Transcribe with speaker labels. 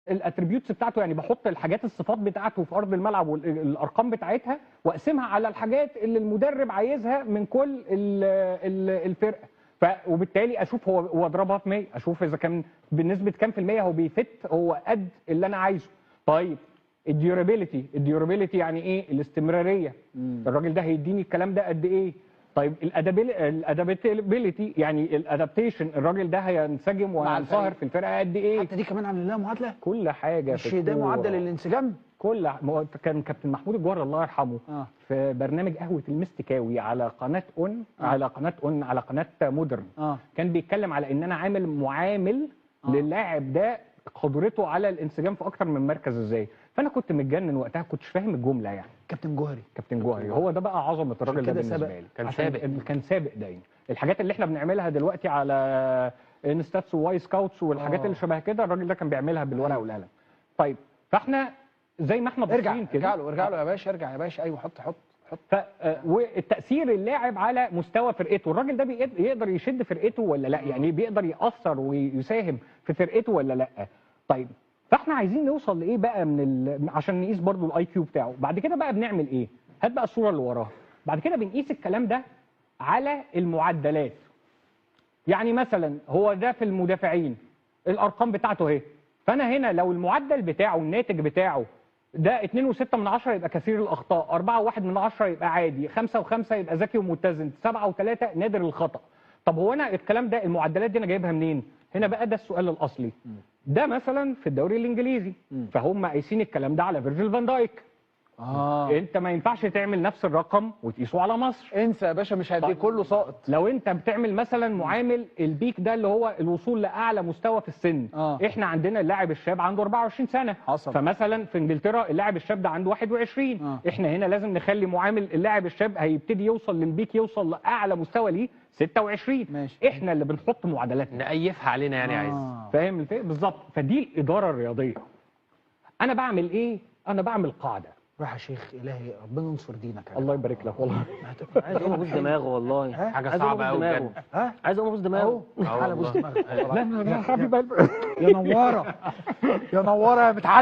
Speaker 1: ال attributes بتاعته، يعني بحط الحاجات الصفات بتاعته في ارض الملعب والارقام بتاعتها واقسمها على الحاجات اللي المدرب عايزها من كل الفرقة. وبالتالي اشوف هو واضربها في 100، اشوف اذا كان بنسبة كام في المية هو بي fit، هو قد اللي انا عايزه. طيب ال durability، ال durability يعني ايه؟ الاستمرارية. الراجل ده هيديني الكلام ده قد ايه؟ طيب ال adaptability يعني ال adaptation، الراجل ده هينسجم وينصهر في الفرقة قد ايه؟
Speaker 2: حتى دي كمان عاملين لها معادلة،
Speaker 1: كل حاجة.
Speaker 2: مش ده معدل الانسجام؟
Speaker 1: كل كان كابتن محمود الجوهري الله يرحمه في برنامج قهوة المستكاوي على قناة اون، على قناة اون، على قناة مودرن، كان بيتكلم على ان انا عامل معامل للاعب ده قدرته على الانسجام في اكتر من مركز ازاي. فانا كنت متجنن وقتها، كنتش فاهم الجملة يعني.
Speaker 2: كابتن جوهري،
Speaker 1: كابتن جوهري هو ده بقى عظمه الراجل ده بالنسبة لي.
Speaker 3: كان سابق،
Speaker 1: كان سابق دايما. الحاجات اللي احنا بنعملها دلوقتي على InStats و Wyscout والحاجات اللي شبه كده، الراجل ده كان بيعملها بالورقة والقلم. طيب فاحنا زي ما احنا
Speaker 2: باصين كده، ارجع له، ارجع له يا باشا، ارجع يا باشا. ايوه حط حط حط.
Speaker 1: والتاثير اللاعب على مستوى فرقته، الراجل ده بيقدر يشد فرقته ولا لا؟ يعني بيقدر ياثر ويساهم في فرقته ولا لا؟ طيب فاحنا عايزين نوصل لايه بقى من عشان نقيس برضو ال IQ بتاعه. بعد كده بقى بنعمل ايه؟ هات بقى الصورة اللي وراها. بعد كده بنقيس الكلام ده على المعدلات. يعني مثلا هو ده في المدافعين الارقام بتاعته اهي، فانا هنا لو المعدل بتاعه الناتج بتاعه ده 2.6 يبقى كثير الاخطاء، 4.1 يبقى عادي، 5.5 يبقى ذكي ومتزن، 7.3 نادر الخطأ. طب هو انا الكلام ده المعدلات دي انا جايبها منين؟ هنا بقى ده السؤال الاصلي. ده مثلا في الدوري الانجليزي، فهم قايسين الكلام ده على فيرجيل فان دايك. انت ما ينفعش تعمل نفس الرقم وتقيسه على مصر.
Speaker 2: انسى يا باشا، مش هدي كله ساقط.
Speaker 1: لو انت بتعمل مثلا معامل ال peak ده اللي هو الوصول لاعلى مستوى في السن، احنا عندنا اللاعب الشاب عنده 24 سنة حصل. فمثلا في انجلترا اللاعب الشاب ده عنده 21. احنا هنا لازم نخلي معامل اللاعب الشاب هيبتدي يوصل لل peak، يوصل لاعلى مستوى ليه 26. ماشي. احنا اللي بنحط معادلاتنا
Speaker 3: نقيفها علينا يعني. عايز
Speaker 1: فاهم الفكرة بالظبط. فدي الادارة الرياضية. انا بعمل ايه؟ انا بعمل قاعدة.
Speaker 2: روح يا شيخ، الهي ربنا ينصر دينك.
Speaker 1: الله يبارك لك والله.
Speaker 4: عايز اقوم ابوس دماغه والله،
Speaker 3: حاجة صعبة قوي بجد.
Speaker 4: عايز اقوم ابوس دماغه.
Speaker 2: تعالى ابوس دماغك.
Speaker 1: لا يا حبيب قلبي،
Speaker 2: يا نواره، يا نواره يا متعلم.